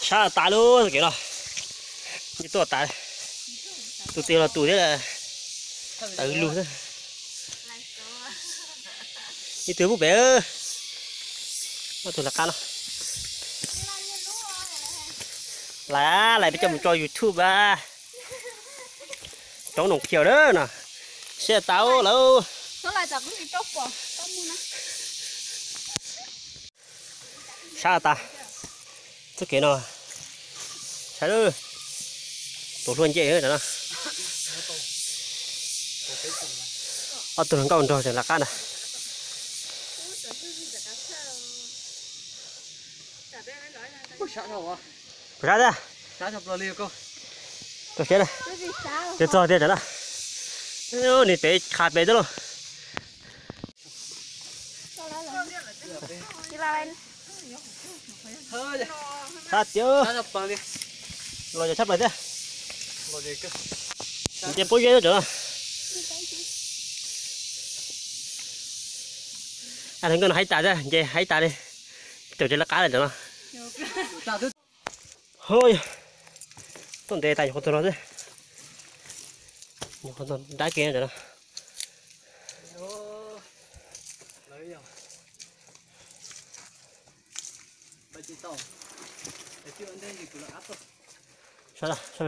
Sab tas lub kev no, tuaj tas, tus twg los tus thiab, tawv lug thiab. Ib tug pub pem, ob tug lawv qab no. Lawv, lawv peb coj mus tso YouTube a. Roob Noo Khiaus na no, siab tau lawm. Sab tas, txoj kev no, sab lawm, tus hluas ncej no. Ob tug hluas nkauj nrog tseem lawv qab ntag. Puas sab thiab? Txog siab na. Twb txog tiag tsam na. Nws pem qha pem xwb lauj. Sab tiag. Los yog sab plaws thiab. Nce pob zeb tsam no. Nkauj no haib tas thiab, nce haib tas li. Caum tsis lawv qab li tsam no. Ho, tuaj ntev tas nyuam qhuav txog no xwb. Nyuam qhuav txog nrab kev no tsam no. Sab, sab.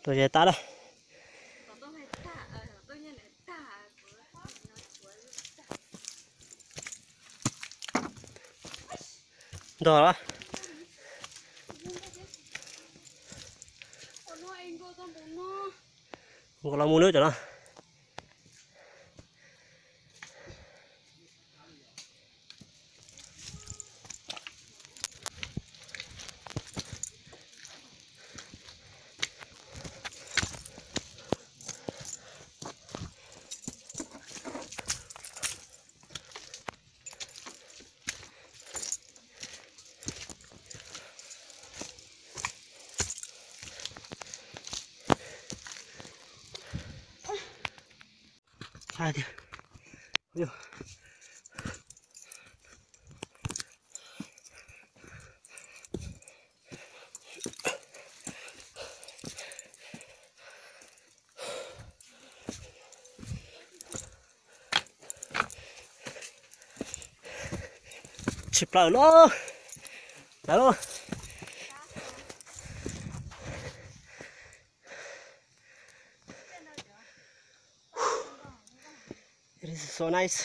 Tuaj ze tas lawm. Ntog los. Nkaus los mus nawb cov no. Hais tias, tsis plaws los, plaws los. It is so nice.